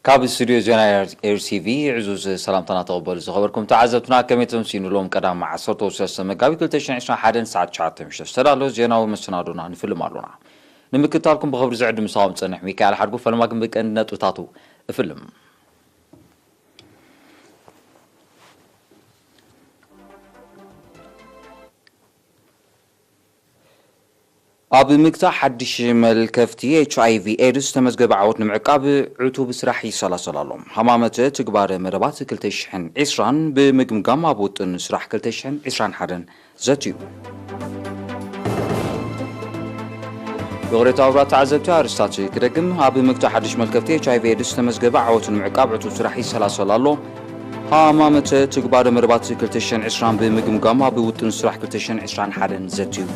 ካብ ስቱድዮ ዜና ኤር-፣ ኤር ቲ ቪ ዕዙዝ ሰላምታና ተቐበሉ። ዝኸበርኩም ተዓዘብትና፣ ከመይ ተምሲኑ? ሎም ቀዳም ዓሰርተ ሰለስተ መጋቢት ክልተ ሽሕን ዕስራን ሓደን ሰዓት ትሽዓተ ምሸት ዝተዳለወ ዜናዊ መሰናዶና ንፍልም ኣሎና። ንምክትታልኩም ብኽብሪ ዝዕድም ምሳኹም ዝጸንሕ ሚካኤል ሓድጉ፣ ፈለማ ግን ብቀንዲ ነጥብታቱ እፍልም። ኣብ ምግታእ ሓድሽ መልከፍቲ ኤች ኣይ ቪ ኤድስ ዝተመዝገበ ዓወት ንምዕቃብ ዕቱብ ስራሕ ይሰላሰል ኣሎ። ሃማመተ ትግባረ መደባት ክልተ ሽሕን ዕስራን ብምግምጋም ኣብ ውጥን ስራሕ ክልተ ሽሕን ዕስራን ሓደን ዘትዩ። ይቕሬታ ክቡራት ተዓዘብቲ፣ ኣርእስታት ክደግም። ኣብ ምግታእ ሓድሽ መልከፍቲ ኤች ኣይ ቪ ኤድስ ዝተመዝገበ ዓወት ንምዕቃብ ዕቱብ ስራሕ ይሰላሰል ኣሎ። ሃማመተ ትግባረ መደባት ክልተ ሽሕን ዕስራን ብምግምጋም ኣብ ውጥን ስራሕ ክልተ ሽሕን ዕስራን ሓደን ዘትዩ።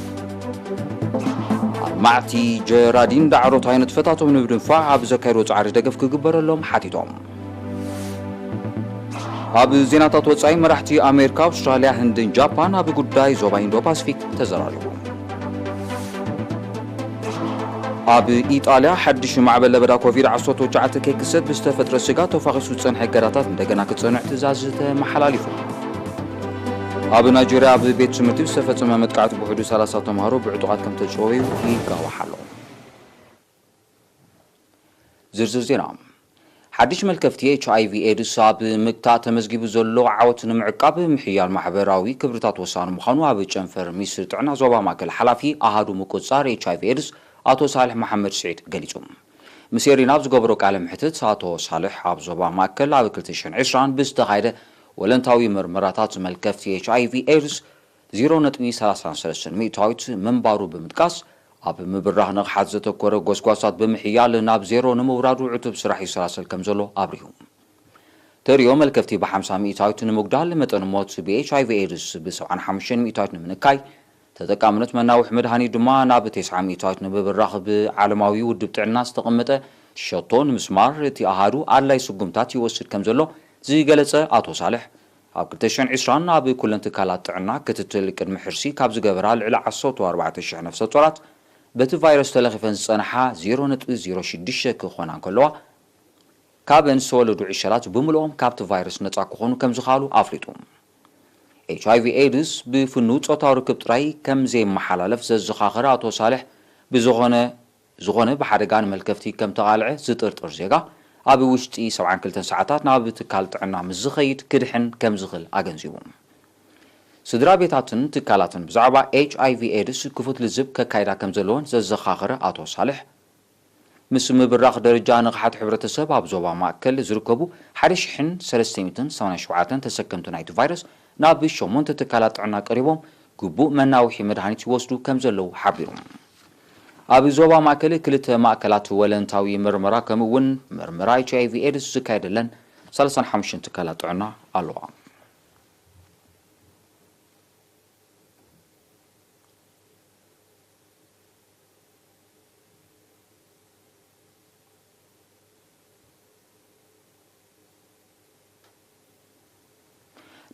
ኣልማዕቲ ጀራዲን ዳዕሮት ኣይነጥፈታቶም ንምድንፋዕ ኣብ ዘካየድዎ ጻዕሪ ደገፍ ክግበረሎም ሓቲቶም። ኣብ ዜናታት ወጻኢ፣ መራሕቲ ኣሜሪካ፣ ኣውስትራልያ፣ ህንድን ጃፓን ኣብ ጉዳይ ዞባ ኢንዶ ፓሲፊክ ተዘራሪቦም። ኣብ ኢጣልያ ሓድሽ ማዕበል ለበዳ ኮቪድ ዓሰርተ ትሽዓተ ከይክሰት ብዝተፈጥረ ስግኣት ተፋኺሱ ዝጸንሐ እገዳታት እንደገና ክጸንዕ ትእዛዝ ተመሓላሊፉ። ኣብ ናይጄርያ ኣብ ቤት ትምህርቲ ዝተፈጸመ መጥቃዕቲ ብውሕዱ ሰላሳ ተምሃሮ ብዕጡቓት ከም ተጨወዩ ይጋዋሕ ኣሎ። ዝርዝር ዜና። ሓድሽ መልከፍቲ ኤች ኣይ ቪ ኤድስ ኣብ ምግታእ ተመዝጊቡ ዘሎ ዓወት ንምዕቃብ ምሕያል ማሕበራዊ ክብርታት ወሳኒ ምዃኑ ኣብ ጨንፈር ሚኒስትሪ ጥዕና ዞባ ማእከል ሓላፊ ኣሃዱ ምቁጽጻር ኤች ኣይ ቪ ኤድስ ኣቶ ሳልሕ መሓመድ ስዒድ ገሊጹ። ምስ ኤሪና ኣብ ዝገበሮ ቃለ መሕትት ኣቶ ሳልሕ ኣብ ዞባ ማእከል ኣብ ክልተ ሽሕን ዕስራን ብዝተኻየደ ወለንታዊ ምርመራታት መልከፍቲ ኤች ኣይ ቪ ኤድስ ዜሮ ነጥቢ ሰላሳ ሰለስተ ሚእታዊት ምንባሩ ብምጥቃስ፣ ኣብ ምብራህ ንቕሓት ዘተኮረ ጎስጓሳት ብምሕያል ናብ ዜሮ ንምውራዱ ዕቱብ ስራሕ ይሰላሰል ከም ዘሎ ኣብሪሁ። ተሪዮ መልከፍቲ ብሓምሳ ሚእታዊት ንምጉዳል፣ መጠን ሞት ብ ኤች ኣይ ቪ ኤድስ ብ ሰብዓን ሓሙሽተን ሚእታዊት ንምንካይ፣ ተጠቃምነት መናውሒ መድሃኒት ድማ ናብ ተስዓ ሚእታዊት ንምብራኽ ብዓለማዊ ውድብ ጥዕና ዝተቐመጠ ሸቶ ንምስማር፣ እቲ ኣሃዱ ኣድላይ ስጉምታት ይወስድ ከም ዘሎ ዝገለጸ ኣቶ ሳልሕ፣ ኣብ ክልተ ሽሕን ዕስራን ኣብ ኩለን ትካላት ጥዕና ክትትል ቅድሚ ሕርሲ ካብ ዝገበራ ልዕሊ ዓሰርተ ኣርባዕተ ሽሕ ነፍሰ ጾራት በቲ ቫይረስ ተለኺፈን ዝጸንሓ ዜሮ ነጥቢ ዜሮ ሽዱሽተ ክኾና እንከለዋ፣ ካብአን ዝተወለዱ ዕሸላት ብምልኦም ካብቲ ቫይረስ ነጻ ክኾኑ ከም ዝኸኣሉ ኣፍሊጡ። ኤች ኣይ ቪ ኤድስ ብፍኑው ጾታዊ ርክብ ጥራይ ከም ዘይመሓላለፍ ዘዘኻኸረ ኣቶ ሳልሕ፣ ብዝኾነ ዝኾነ ብሓደጋ ንመልከፍቲ ከም ተቓልዐ ዝጥርጥር ዜጋ፣ ኣብ ውሽጢ ሰብዓን ክልተን ሰዓታት ናብ ትካል ጥዕና ምስ ዝኸይድ ክድሕን ከም ዝኽእል ኣገንዚቡ። ስድራ ቤታትን ትካላትን ብዛዕባ ኤች ኣይ ቪ ኤድስ ክፉት ልዝብ ከካይዳ ከም ዘለወን ዘዘኻኸረ ኣቶ ሳልሕ፣ ምስ ምብራኽ ደረጃ ንቕሓት ሕብረተሰብ ኣብ ዞባ ማእከል ዝርከቡ ሓደ ሽሕን ሰለስተ ሚእትን ሰማንያን ሸውዓተን ተሰከምቲ ናይቲ ቫይረስ ናብ ሸሞንተ ትካላት ጥዕና ቀሪቦም ግቡእ መናውሒ መድሃኒት ይወስዱ ከም ዘለዉ ሓቢሩ። ኣብ ዞባ ማእከል ክልተ ማእከላት ወለንታዊ ምርመራ ከምኡ እውን ምርመራ ኤች ኣይ ቪ ኤድስ ዝካየደለን ሰላሳን ሓሙሽተን ትካላት ጥዕና ኣለዋ።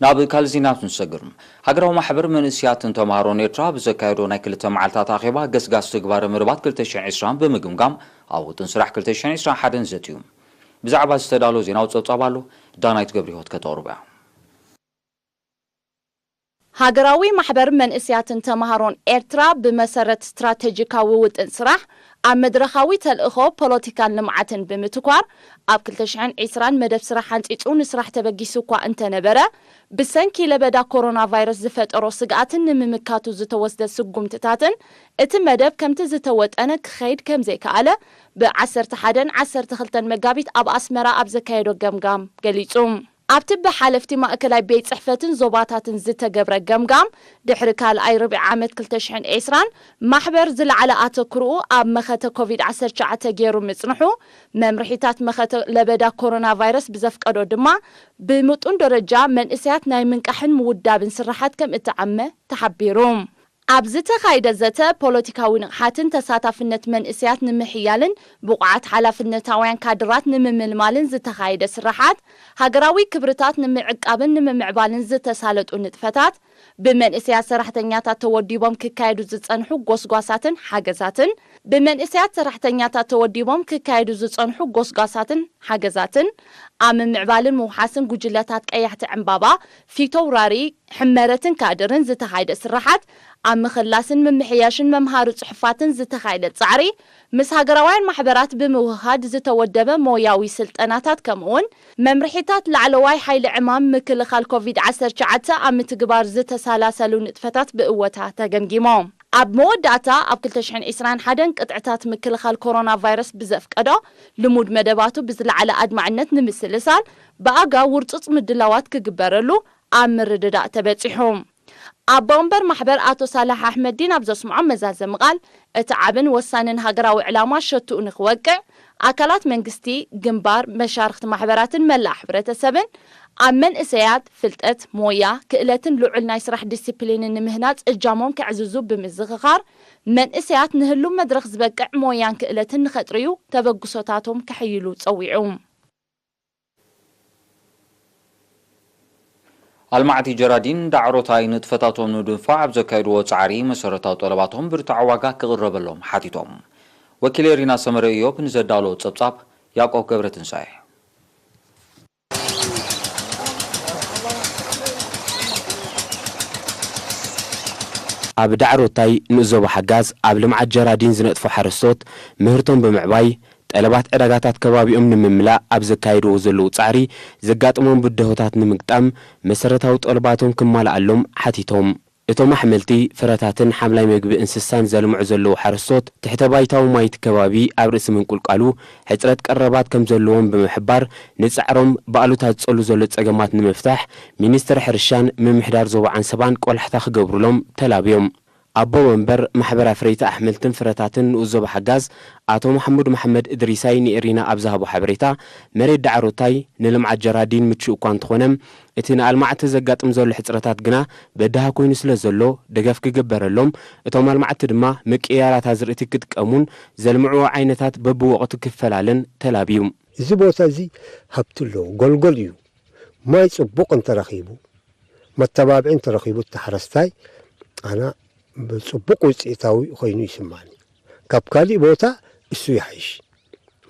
ናብ ካልእ ዜና ክንሰግር። ሃገራዊ ማሕበር መንእሰያትን ተምሃሮን ኤርትራ ብዘካየዶ ናይ ክልተ መዓልታት ኣኼባ ገስጋስ ትግባረ መደባት ክልተ ሽሕን ዕስራን ብምግምጋም ኣብ ውጥን ስራሕ ክልተ ሽሕን ዕስራን ሓደን ዘትዩ። ብዛዕባ ዝተዳለወ ዜናዊ ጸብጻብ ኣሎ፣ ዳናይት ገብረህይወት ከተቕርቦ እያ። ሃገራዊ ማሕበር መንእሰያትን ተምሃሮን ኤርትራ ብመሰረት ስትራተጂካዊ ውጥን ስራሕ ኣብ መድረኻዊ ተልእኾ ፖለቲካን ልምዓትን ብምትኳር ኣብ ክልተ ሽሕን ዕስራን መደብ ስራሕ ሓንጺጹ ንስራሕ ተበጊሱ እኳ እንተነበረ፣ ብሰንኪ ለበዳ ኮሮና ቫይረስ ዝፈጠሮ ስግኣትን ንምምካቱ ዝተወስደ ስጉምትታትን እቲ መደብ ከምቲ ዝተወጠነ ክኸይድ ከም ዘይከኣለ ብ ዓሰርተ ሓደን ዓሰርተ ክልተን መጋቢት ኣብ ኣስመራ ኣብ ዘካየዶ ገምጋም ገሊጹ። ኣብቲ ብሓለፍቲ ማእከላይ ቤት ጽሕፈትን ዞባታትን ዝተገብረ ገምጋም፣ ድሕሪ ካልኣይ ርብዒ ዓመት ክልተ ሽሕን ዕስራን፣ ማሕበር ዝለዓለ ኣተኩርኡ ኣብ መኸተ ኮቪድ ዓሰርተ ትሽዓተ ገይሩ ምጽንሑ፣ መምርሒታት መኸተ ለበዳ ኮሮና ቫይረስ ብዘፍቀዶ ድማ፣ ብምጡን ደረጃ መንእሰያት ናይ ምንቃሕን ምውዳብን ስራሓት ከም እተዓመ ተሓቢሩ። ኣብ ዝተኻየደ ዘተ፣ ፖለቲካዊ ንቕሓትን ተሳታፍነት መንእሰያት ንምሕያልን ብቑዓት ሓላፍነታውያን ካድራት ንምምልማልን ዝተኻየደ ስራሓት፣ ሃገራዊ ክብርታት ንምዕቃብን ንምምዕባልን ዝተሳለጡ ንጥፈታት፣ ብመንእሰያት ሰራሕተኛታት ተወዲቦም ክካየዱ ዝጸንሑ ጎስጓሳትን ሓገዛትን፣ ብመንእሰያት ሰራሕተኛታት ተወዲቦም ክካየዱ ዝጸንሑ ጎስጓሳትን ሓገዛትን፣ ኣብ ምምዕባልን ምውሓስን ጉጅለታት ቀያሕቲ ዕምባባ፣ ፊተውራሪ፣ ሕመረትን ካድርን ዝተኻየደ ስራሓት፣ ኣብ ምኽላስን ምምሕያሽን መምሃሪ ጽሑፋትን ዝተኻየደ ጻዕሪ፣ ምስ ሃገራውያን ማሕበራት ብምውህሃድ ዝተወደበ ሞያዊ ስልጠናታት፣ ከምኡውን መምርሒታት ላዕለዋይ ሓይሊ ዕማም ምክልኻል ኮቪድ ዓሰርተ ትሽዓተ ኣብ ምትግባር ዝተሳላሰሉ ንጥፈታት ብእወታ ተገምጊሞም። ኣብ መወዳእታ፣ ኣብ ክልተ ሽሕን ዕስራን ሓደን ቅጥዕታት ምክልኻል ኮሮና ቫይረስ ብዘፍቀዶ ልሙድ መደባቱ ብዝለዓለ ኣድማዕነት ንምስልሳል ብኣጋ ውርጹጽ ምድላዋት ክግበረሉ ኣብ ምርድዳእ ተበጺሑ። ኣቦ ወንበር ማሕበር ኣቶ ሳላሕ ኣሕመዲን ኣብ ዘስምዖ መዛዘሚ ቃል፣ እቲ ዓብን ወሳንን ሃገራዊ ዕላማ ሸትኡ ንኽወቅዕ፣ ኣካላት መንግስቲ፣ ግንባር፣ መሻርኽቲ ማሕበራትን መላእ ሕብረተሰብን ኣብ መንእሰያት ፍልጠት፣ ሞያ፣ ክእለትን ልዑል ናይ ስራሕ ዲሲፕሊንን ንምህናጽ እጃሞም ከዕዝዙ ብምዝኽኻር፣ መንእሰያት ንህሉው መድረኽ ዝበቅዕ ሞያን ክእለትን ንኸጥርዩ ተበግሶታቶም ከሕይሉ ጸዊዑ። ኣልማዕቲ ጀራዲን ዳዕሮታይ ንጥፈታቶም ንምድንፋዕ ኣብ ዘካየድዎ ጻዕሪ መሰረታዊ ጠለባቶም ብርቱዕ ዋጋ ክቕረበሎም ሓቲቶም። ወኪለይ ሪና ሰመረ እዮብ ንዘዳሎ ጸብጻብ ያዕቆብ ገብረትንሳኤ። ኣብ ዳዕሮታይ ንኡስ ዞባ ሓጋዝ ኣብ ልምዓት ጀራዲን ዝነጥፉ ሓረስቶት ምህርቶም ብምዕባይ፣ ጠለባት ዕዳጋታት ከባቢኦም ንምምላእ ኣብ ዘካየድዎ ዘለዉ ጻዕሪ ዘጋጥሞም ብድሆታት ንምግጣም መሰረታዊ ጠለባቶም ክማልኣሎም ሓቲቶም። እቶም ኣሕምልቲ፣ ፍረታትን ሓምላይ መግቢ እንስሳን ዘልምዑ ዘለዉ ሓረስቶት፣ ትሕተ ባይታዊ ማይ እቲ ከባቢ ኣብ ርእሲ ምንቁልቃሉ ሕጽረት ቀረባት ከም ዘለዎም ብምሕባር፣ ንጻዕሮም ብኣሉታ ዝጸሉ ዘሎ ጸገማት ንምፍታሕ ሚኒስትሪ ሕርሻን ምምሕዳር ዞባ ዓንሰባን ቆላሕታ ክገብሩሎም ተላብዮም። ኣቦ ወንበር ማሕበር ኣፍረይቲ ኣሕምልትን ፍረታትን ንኡስ ዞባ ሓጋዝ ኣቶ መሓሙድ መሓመድ እድሪሳይ ንኤሪና ኣብ ዝሃቦ ሓበሬታ፣ መሬት ዳዕሮታይ ንልምዓት ጀራዲን ምቹእ እኳ እንተኾነ፣ እቲ ንኣልማዕቲ ዘጋጥም ዘሎ ሕጽረታት ግና በዳሂ ኮይኑ ስለ ዘሎ፣ ደገፍ ክግበረሎም፣ እቶም ኣልማዕቲ ድማ ምቅይያራት ኣዝርእቲ ክጥቀሙን ዘልምዕዎ ዓይነታት በብወቕቱ ክፈላለን ተላብዩ። እዚ ቦታ እዚ ሃብቲ ኣለዎ፣ ጎልጎል እዩ። ማይ ጽቡቕ እንተረኺቡ፣ መተባብዒ እንተረኺቡ፣ እቲ ሓረስታይ ኣና ብጽቡቕ ውጽኢታዊ ኮይኑ ይስማዕኒ። ካብ ካሊእ ቦታ እሱ ይሓይሽ።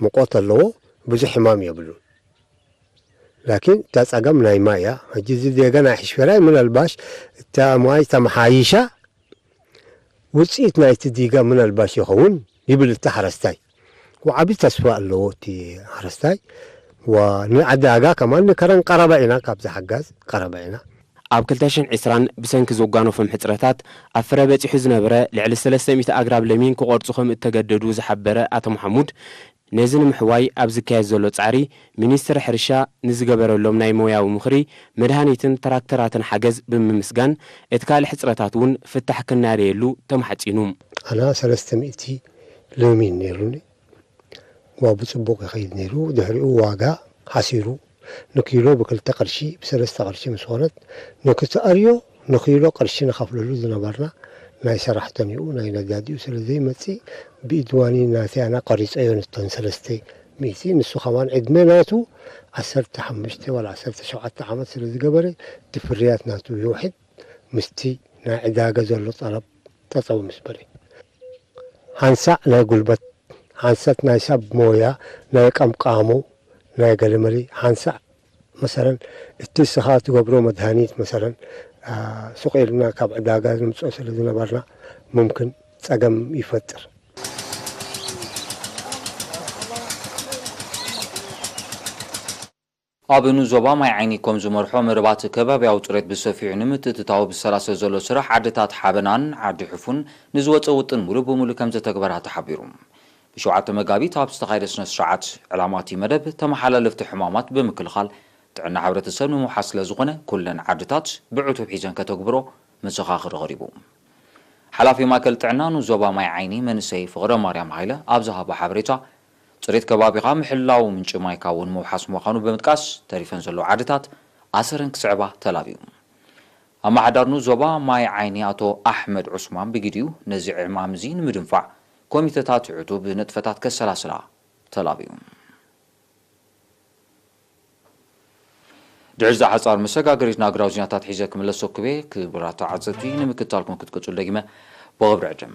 ሙቐት ኣለዎ፣ ብዙሕ ሕማም የብሉን። ላኪን እታ ጸገም ናይ ማይ እያ። ሕጂ እዚ ዴጋ ናይ ሕሽፈራይ ምናልባሽ እታ ማይ ተመሓይሻ ውጽኢት ናይቲ ዲጋ ምናልባሽ ይኸውን ይብል እቲ ሓረስታይ። ወዓቢ ተስፋ ኣለዎ እቲ ሓረስታይ። ወ-፣ ንዕዳጋ ከማን ንከረን ቀረባ ኢና፣ ካብዚ ሓጋዝ ቀረባ ኢና። ኣብ ክልተ ሽሕን ዕስራን ብሰንኪ ዘጓነፎም ሕጽረታት ኣብ ፍረ በጺሑ ዝነበረ ልዕሊ ሰለስተ ሚእቲ ኣግራብ ለሚን ክቖርጹ ከም እተገደዱ ዝሓበረ ኣቶ መሓሙድ፣ ነዚ ንምሕዋይ ኣብ ዝካየድ ዘሎ ጻዕሪ፣ ሚኒስትሪ ሕርሻ ንዝገበረሎም ናይ ሞያዊ ምኽሪ፣ መድሃኒትን ትራክተራትን ሓገዝ ብምምስጋን፣ እቲ ካልእ ሕጽረታት እውን ፍታሕ ክናደየሉ ተማሕጺኑ። ኣና ሰለስተ ሚእቲ ለሚን ነይሩኒ። ዋ ብጽቡቕ ይኸይድ ነይሩ። ድሕሪኡ ዋጋ ሓሲሩ። ንኪሎ ብክልተ ቅርሺ፣ ብሰለስተ ቅርሺ ምስ ኾነት፣ ንክትኣርዮ ንኪሎ ቅርሺ ንኸፍለሉ ዝነበርና ናይ ሰራሕተኒኡ፣ ናይ ነጋዲኡ ስለ ዘይመጽእ፣ ብኢድ ዋኒ ናተይ ኣና ቀሪጸዮ ነተን ሰለስተ ሚእቲ። ንሱ ከማን ዕድመ ናቱ ዓሰርተ ሓሙሽተ ዋላ ዓሰርተ ሸውዓተ ዓመት ስለ ዝገበረ፣ እቲ ፍርያት ናቱ ይውሕድ፣ ምስቲ ናይ ዕዳጋ ዘሎ ጠለብ ጠጠው ምስ በለ። ሓንሳእ ናይ ጉልበት፣ ሓንሳት ናይ ሰብ ሞያ፣ ናይ ቀምቃሙ፣ ናይ ገለመሊ፣ ሓንሳእ መሰለን እቲ እስኻ ትገብሮ መድሃኒት መሰለን፣ አ፣ ሱቕ ኢልና ካብ ዕዳጋ ንምጽኦ ስለ ዝነበርና፣ ሙምክን ጸገም ይፈጥር። ኣብ ንኡስ ዞባ ማይ ዓይኒ ከም ዝመርሖ መደባት ከባብያዊ ጽሬት ብሰፊሑ ንምትእትታው ብዝሰላሰል ዘሎ ስራሕ ዓድታት ሓበናን ዓዲ ሕፉን ንዝወጸ ውጥን ሙሉእ ብሙሉእ ከም ዘተግበራ ተሓቢሩ። ብሸውዓተ መጋቢት ኣብ ዝተኻየደ ስነ ስርዓት ዕላማ እቲ መደብ ተመሓላለፍቲ ሕማማት ብምክልኻል ጥዕና ሕብረተሰብ ንምውሓስ ስለ ዝኾነ ኩለን ዓድታት ብዕቱብ ሒዘን ከተግብሮ መዘኻኸሪ ቀሪቡ። ሓላፊ ማእከል ጥዕና ንኡስ ዞባ ማይ ዓይኒ መንእሰይ ፍቕረ ማርያም ሃይለ ኣብ ዝሃቦ ሓበሬታ፣ ጽሬት ከባቢኻ ምሕላው ምንጪ ማይካ እውን ምውሓስ ምዃኑ ብምጥቃስ፣ ተሪፈን ዘለዋ ዓድታት ኣሰረን ክስዕባ ተላብዩ። ኣመሓዳር ንኡስ ዞባ ማይ ዓይኒ ኣቶ ኣሕመድ ዑስማን ብግዲኡ፣ ነዚ ዕማም እዚ ንምድንፋዕ ኮሚተታት ዕቱብ ንጥፈታት ከሰላስላ ተላብዩ። ድሕሪ እዚ ሓጻር መሰጋገሪት ናግራዊ ዜናታት ሒዘ ክምለሰኩም እየ። ክቡራት ተዓዘብቲ፣ ንምክታልኩም ክትቅጽሉ ደጊመ ብኽብሪ ዕድም።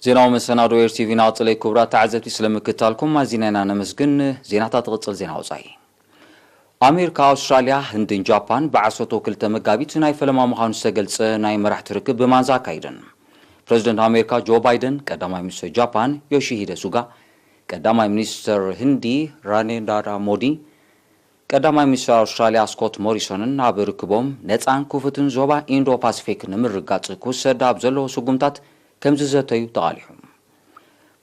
ዜናዊ መሰናዶ ኤር ቲቪ ናቕጽለይ። ክቡራት ተዓዘብቲ፣ ስለምክታልኩም ኣዚና ኢና ነመስግን። ዜናታት ትቕጽል። ዜና ወጻኢ። ኣሜሪካ፣ ኣውስትራልያ፣ ህንድን ጃፓን ብዓሰርተ ክልተ መጋቢት ናይ ፈለማ ምዃኑ ዝተገልጸ ናይ መራሕቲ ርክብ ብማንዛ ኣካይደን። ፕረዚደንት ኣሜሪካ ጆ ባይደን፣ ቀዳማይ ሚኒስትር ጃፓን ዮሺሂደ ሱጋ፣ ቀዳማይ ሚኒስትር ህንዲ ናሬንድራ ሞዲ፣ ቀዳማይ ሚኒስትር ኣውስትራልያ ስኮት ሞሪሶንን ኣብ ርክቦም ነጻን ክፉትን ዞባ ኢንዶ ፓሲፊክ ንምርጋጽ ክውሰድ ኣብ ዘለዎ ስጉምታት ከም ዝዘተዩ ተቓሊሑ።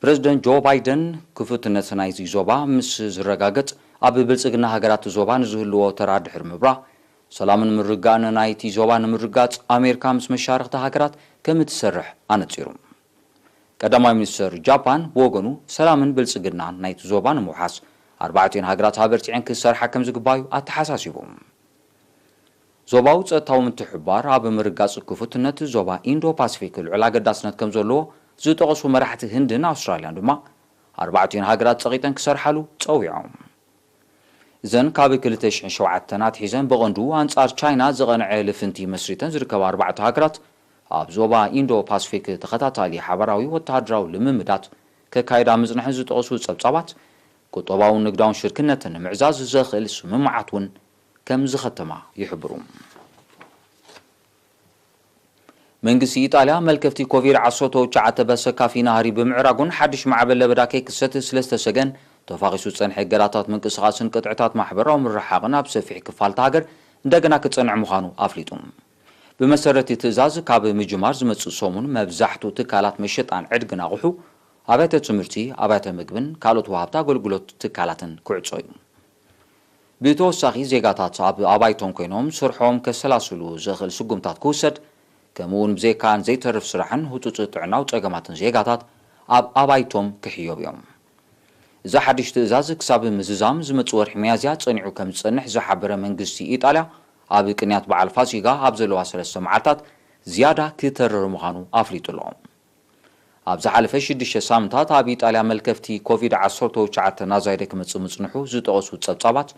ፕረዚደንት ጆ ባይደን፣ ክፉትነት ናይዚ ዞባ ምስ ዝረጋገጽ፣ ኣብ ብልጽግና ሃገራት ዞባ ንዝህልዎ ተራ ድሕሪ ምብራህ፣ ሰላምን ምርግጋእን ናይቲ ዞባ ንምርጋጽ ኣሜሪካ ምስ መሻርኽቲ ሃገራት ከም እትሰርሕ ኣነጺሩ። ቀዳማይ ሚኒስትር ጃፓን ብወገኑ፣ ሰላምን ብልጽግናን ናይቲ ዞባ ንምውሓስ ኣርባዕቲኦን ሃገራት ኣበርቲዐን ክሰርሓ ከም ዝግባዩ ኣተሓሳሲቡ። ዞባዊ ጸጥታዊ ምትሕብባር ኣብ ምርጋጽ ክፉትነት ዞባ ኢንዶ ፓሲፊክ ልዑል ኣገዳስነት ከም ዘለዎ ዝጠቐሱ መራሕቲ ህንድን ኣውስትራልያን ድማ፣ ኣርባዕቲኦን ሃገራት ጸቒጠን ክሰርሓሉ ጸዊዖም። እዘን ካብ ክልተ ሽሕን ሸውዓተን ኣትሒዘን ብቐንዱ ኣንጻር ቻይና ዝቐንዐ ልፍንቲ መስሪተን ዝርከባ ኣርባዕተ ሃገራት፣ ኣብ ዞባ ኢንዶ ፓሲፊክ ተኸታታሊ ሓባራዊ ወተሃደራዊ ልምምዳት ከካይዳ ምጽንሐን ዝጠቐሱ ጸብጻባት፣ ቁጠባውን ንግዳውን ሽርክነተን ንምዕዛዝ ዘኽእል ስምምዓት እውን ከም ዝኸተማ ይሕብሩ። መንግስቲ ኢጣልያ፣ መልከፍቲ ኮቪድ ዓሰርተ ትሽዓተ በሰካፊ ናህሪ ብምዕራጉን ሓድሽ ማዕበል ለበዳ ከይክሰት ስለ ዝተሰገን፣ ተፋኺሱ ዝጸንሐ እገዳታት ምንቅስቓስን ቅጥዕታት ማሕበራዊ ምርሕሓቕን ኣብ ሰፊሕ ክፋል እታ ሃገር እንደገና ክጸንዕ ምዃኑ ኣፍሊጡ። ብመሰረት እቲ ትእዛዝ፣ ካብ ምጅማር ዝመጽእ ሰሙን መብዛሕትኡ ትካላት መሸጣን ዕድግን ኣቑሑ፣ ኣብያተ ትምህርቲ፣ ኣብያተ ምግብን ካልኦት ወሃብቲ ኣገልግሎት ትካላትን ክዕጾ እዩ። ብተወሳኺ፣ ዜጋታት ኣብ ኣባይቶም ኮይኖም ስርሖም ከሰላስሉ ዘኽእል ስጉምታት ክውሰድ፣ ከምኡ እውን ብዘይከኣን ዘይተርፍ ስራሕን ህጹጽ ጥዕናዊ ጸገማትን ዜጋታት ኣብ ኣባይቶም ክሕየቡ እዮም። እዚ ሓድሽ ትእዛዝ ክሳብ ምዝዛም ዝመጽእ ወርሒ ሚያዝያ ጸኒዑ ከም ዝጸንሕ ዝሓበረ መንግስቲ ኢጣልያ፣ ኣብ ቅንያት በዓል ፋሲጋ ኣብ ዘለዋ ሰለስተ መዓልታት ዝያዳ ክተርር ምዃኑ ኣፍሊጡ ኣሎ። ኣብ ዝሓለፈ ሽዱሽተ ሳምንታት ኣብ ኢጣልያ መልከፍቲ ኮቪድ ዓሰርተ ትሽዓተ እናዛየደ ክመጽእ ምጽንሑ ዝጠቐሱ ጸብጻባት፣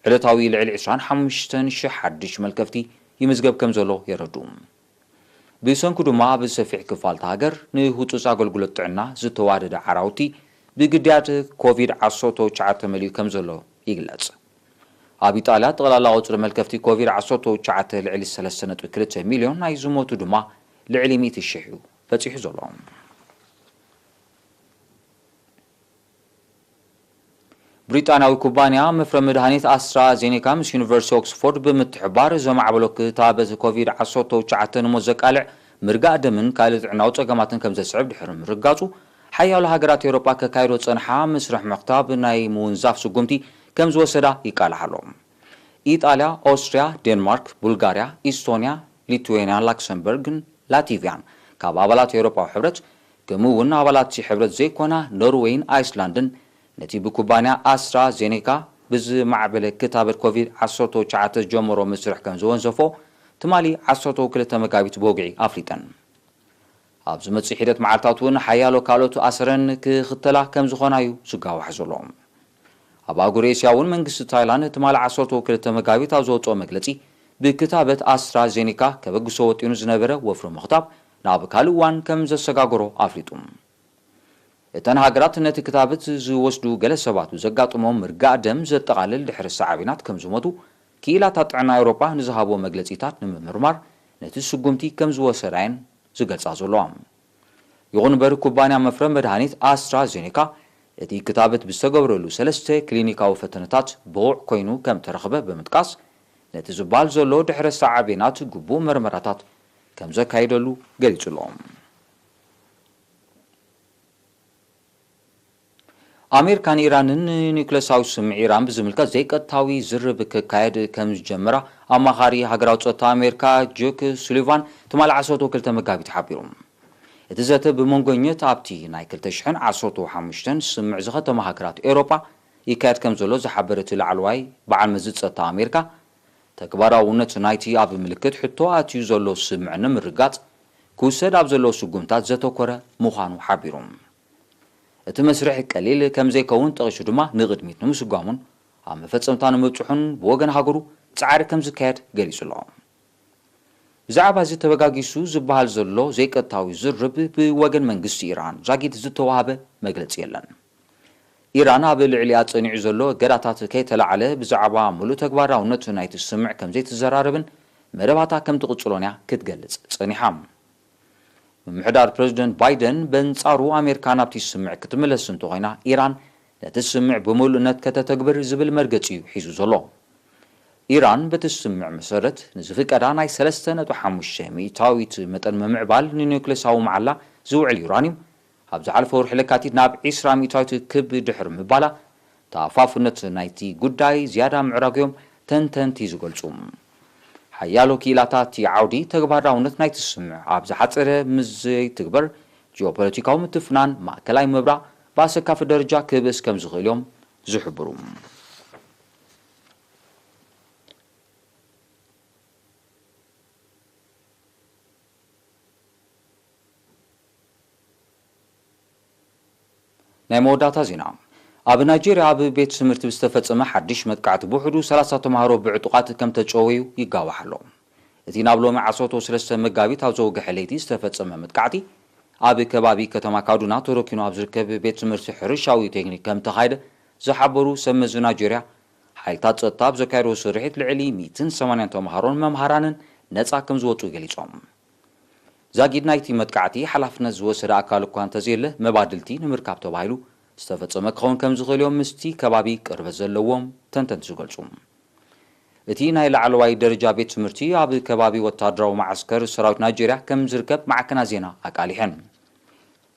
ዕለታዊ ልዕሊ ዕስራን ሓሙሽተን ሽሕ ሓድሽ መልከፍቲ ይምዝገብ ከም ዘሎ የረድኡ። ብሰንኩ ድማ ኣብ ሰፊሕ ክፋል እታ ሃገር ንህጹጽ ኣገልግሎት ጥዕና ዝተዋደደ ዓራውቲ ብግዳያት ኮቪድ ዓሰርተ ትሽዓተ መሊኡ ከም ዘሎ ይግለጽ። ኣብ ኢጣልያ ጠቕላላ ቁጽሪ መልከፍቲ ኮቪድ ዓሰርተ ትሽዓተ ልዕሊ ሰለስተ ነጥቢ ክልተ ሚልዮን፣ ናይ ዝሞቱ ድማ ልዕሊ ሚእቲ ሽሕ እዩ በጺሑ ዘሎ። ብሪጣንያዊ ኩባንያ መፍረ መድሃኒት ኣስትራ ዜኔካ ምስ ዩኒቨርሲቲ ኦክስፎርድ ብምትሕባር፣ ዘማዕበሎ ክታበት ኮቪድ ዓሰርተ ትሽዓተ ንሞት ዘቃልዕ ምርጋእ ደምን ካልእ ጥዕናዊ ጸገማትን ከም ዘስዕብ ድሕሪ ምርጋጹ፣ ሓያሎ ሃገራት ኤውሮጳ ከካይዶ ዝጸንሓ መስርሕ ምኽታብ ናይ ምውንዛፍ ስጉምቲ ከም ዝወሰዳ ይቃልሓ ኣሎ። ኢጣልያ፣ ኦስትርያ፣ ዴንማርክ፣ ቡልጋርያ፣ ኢስቶንያ፣ ሊትዌንያ፣ ላክሰምበርግን ላቲቪያን ካብ ኣባላት ኤውሮጳዊ ሕብረት፣ ከምኡ እውን ኣባላት እቲ ሕብረት ዘይኮና ኖርዌይን ኣይስላንድን፣ ነቲ ብኩባንያ ኣስትራ ዜኔካ ብዝማዕበለ ክታበት ኮቪድ ዓሰርተ ትሽዓተ ዝጀመሮ መስርሕ ከም ዝወንዘፎ፣ ትማሊ ዓሰርተ ክልተ መጋቢት ብወግዒ ኣፍሊጠን። ኣብ ዝመጽእ ሒደት መዓልታት እውን ሓያሎ ካልኦት ኣሰረን ክኽተላ ከም ዝኾና እዩ ዝጋዋሕ ዘሎ። ኣብ ኣህጉር ኤስያ እውን መንግስቲ ታይላንድ ትማሊ ዓሰርተ ክልተ መጋቢት ኣብ ዘውጽኦ መግለጺ፣ ብክታበት ኣስትራ ዜኒካ ከበግሶ ወጢኑ ዝነበረ ወፍሪ ምኽታብ ናብ ካልእ እዋን ከም ዘሰጋገሮ ኣፍሊጡ። እተን ሃገራት ነቲ ክታበት ዝወስዱ ገለ ሰባት ብዘጋጥሞም ምርጋእ ደም ዘጠቓልል ድሕሪ ሰዓቤናት ከም ዝሞቱ ክኢላታት ጥዕና ኤውሮጳ ንዝሃብዎ መግለጺታት ንምምርማር ነቲ ስጉምቲ ከም ዝወሰዳ እየን ዝገልጻ ዘለዋ። ይኹን እምበር፣ ኩባንያ መፍረ መድሃኒት ኣስትራ ዜኔካ እቲ ክታበት ብዝተገብረሉ ሰለስተ ክሊኒካዊ ፈተነታት ብቑዕ ኮይኑ ከም ተረኽበ ብምጥቃስ፣ ነቲ ዝበሃል ዘሎ ድሕረ ሰዓቤናት ግቡእ መርመራታት ከም ዘካየደሉ ገሊጹ ኣሎ። ኣሜሪካን ኢራንን ንኒውክለሳዊ ስምምዕ ኢራን ብዝምልከት ዘይቀጥታዊ ዝርርብ ክካየድ ከም ዝጀመራ ኣማኻሪ ሃገራዊ ጸጥታ ኣሜሪካ ጆክ ሱሊቫን ትማሊ ዓሰርተ ክልተ መጋቢት ሓቢሩ። እቲ ዘተ ብመንጎኘት ኣብቲ ናይ ክልተ ሽሕን ዓሰርተ ሓሙሽተን ስምምዕ ዝኸተማ ሃገራት ኤውሮጳ ይካየድ ከም ዘሎ ዝሓበረ እቲ ላዕለዋይ በዓል መዚ ጸጥታ ኣሜሪካ፣ ተግባራውነት ናይቲ ኣብ ምልክት ሕቶ ኣትዩ ዘሎ ስምምዕ ንምርጋጽ ክውሰድ ኣብ ዘሎ ስጉምታት ዘተኮረ ምዃኑ ሓቢሩ። እቲ መስርሕ ቀሊል ከም ዘይከውን ጠቒሱ ድማ ንቕድሚት ንምስጓሙን ኣብ መፈጸምታ ንምብጽሑን ብወገን ሃገሩ ጻዕሪ ከም ዝካየድ ገሊጹ ኣሎ። ብዛዕባ እዚ ተበጋጊሱ ዝበሃል ዘሎ ዘይቀጥታዊ ዝርርብ ብወገን መንግስቲ ኢራን ዛጊት ዝተዋህበ መግለጺ የለን። ኢራን ኣብ ልዕሊኣ ጸኒዑ ዘሎ እገዳታት ከይተላዕለ ብዛዕባ ምሉእ ተግባራውነት ናይቲ ስምምዕ ከም ዘይትዘራረብን መደባታ ከም ትቕጽሎን እያ ክትገልጽ ጸኒሓ። ምምሕዳር ፕረዚደንት ባይደን በንጻሩ ኣሜሪካ ናብቲ ስምምዕ ክትምለስ እንተኾይና ኢራን ነቲ ስምምዕ ብምሉእነት ከተተግብር ዝብል መርገጺ እዩ ሒዙ ዘሎ። ኢራን በቲ ስምምዕ መሰረት ንዝፍቀዳ ናይ ሰለስተ ነጥቢ ሓሙሽተ ሚእታዊት መጠን ምምዕባል ንኒውክለሳዊ መዓላ ዝውዕል ዩራኒየም ኣብ ዝሓለፈ ወርሒ ለካቲት ናብ ዕስራ ሚእታዊት ክብ ድሕሪ ምባላ ተኣፋፍነት ናይቲ ጉዳይ ዝያዳ ምዕራጉ እዮም ተንተንቲ ዝገልጹ። ሓያሎ ክኢላታት እቲ ዓውዲ ተግባራውነት ናይቲ ስምምዕ ኣብ ዝሓጸረ ምስ ዘይትግበር ጂኦፖለቲካዊ ምትፍናን ማእከላይ ምብራቕ ብኣሰካፊ ደረጃ ክብእስ ከም ዝኽእል እዮም ዝሕብሩ። ናይ መወዳእታ ዜና። ኣብ ናይጄርያ ኣብ ቤት ትምህርቲ ብዝተፈጸመ ሓድሽ መጥቃዕቲ ብውሕዱ ሰላሳ ተምሃሮ ብዕጡቓት ከም ተጨወዩ ይጋዋሕ ኣሎ። እቲ ናብ ሎሚ ዓሰርተ ሰለስተ መጋቢት ኣብ ዘውግሐ ለይቲ ዝተፈጸመ መጥቃዕቲ ኣብ ከባቢ ከተማ ካዱና ተረኪኑ ኣብ ዝርከብ ቤት ትምህርቲ ሕርሻዊ ቴክኒክ ከም ተኻየደ ዝሓበሩ ሰብ መዚ ናይጄርያ፣ ሓይልታት ጸጥታ ኣብ ዘካየድዎ ስርሒት ልዕሊ ሚእትን ሰማንያን ተምሃሮን መምሃራንን ነጻ ከም ዝወጹ ገሊጾም። ዛጊድ ናይቲ መጥቃዕቲ ሓላፍነት ዝወሰደ ኣካል እኳ እንተዘየለ፣ መባድልቲ ንምርካብ ተባሂሉ ዝተፈጸመ ክኸውን ከም ዝኽእል እዮም ምስቲ ከባቢ ቅርበት ዘለዎም ተንተንቲ ዝገልጹ። እቲ ናይ ላዕለዋይ ደረጃ ቤት ትምህርቲ ኣብ ከባቢ ወታደራዊ መዓስከር ሰራዊት ናይጄርያ ከም ዝርከብ ማዕከናት ዜና ኣቃሊሐን።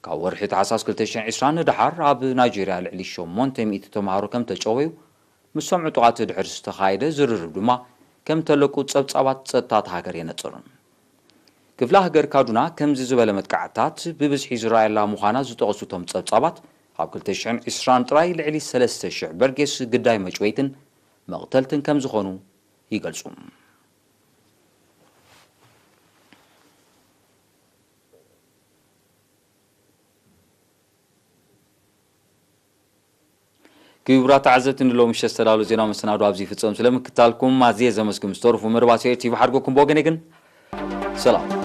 ካብ ወርሒ ታሕሳስ ክልተ ሽሕን ዕስራን ንደሓር ኣብ ናይጄርያ ልዕሊ ሸሞንተ ሚእቲ ተምሃሮ ከም ተጨወዩ፣ ምስቶም ዕጡቓት ድሕሪ ዝተኻየደ ዝርርብ ድማ ከም ተለቁ ጸብጻባት ጸጥታ እታ ሃገር የነጽር። ክፍለ ሃገር ካዱና ከምዚ ዝበለ መጥቃዕትታት ብብዝሒ ዝረኣየላ ምዃና ዝጠቐሱ እቶም ጸብጻባት፣ ኣብ ክልተ ሽሕን ዕስራን ጥራይ ልዕሊ ሰለስተ ሽሕ በርጌስ ግዳይ መጭወይትን መቕተልትን ከም ዝኾኑ ይገልጹ። ክቡራት ተዓዘብቲ፣ ንሎሚ ምሸት ዝተዳለወ ዜና መሰናዶ ኣብዚ ይፍጸም። ስለምክታልኩም ኣዝየ ዘመስግን። ምስ ተረፉ መደባት ኤር ቲቪ ሓድጎኩም። ብወገነይ ግን ሰላም።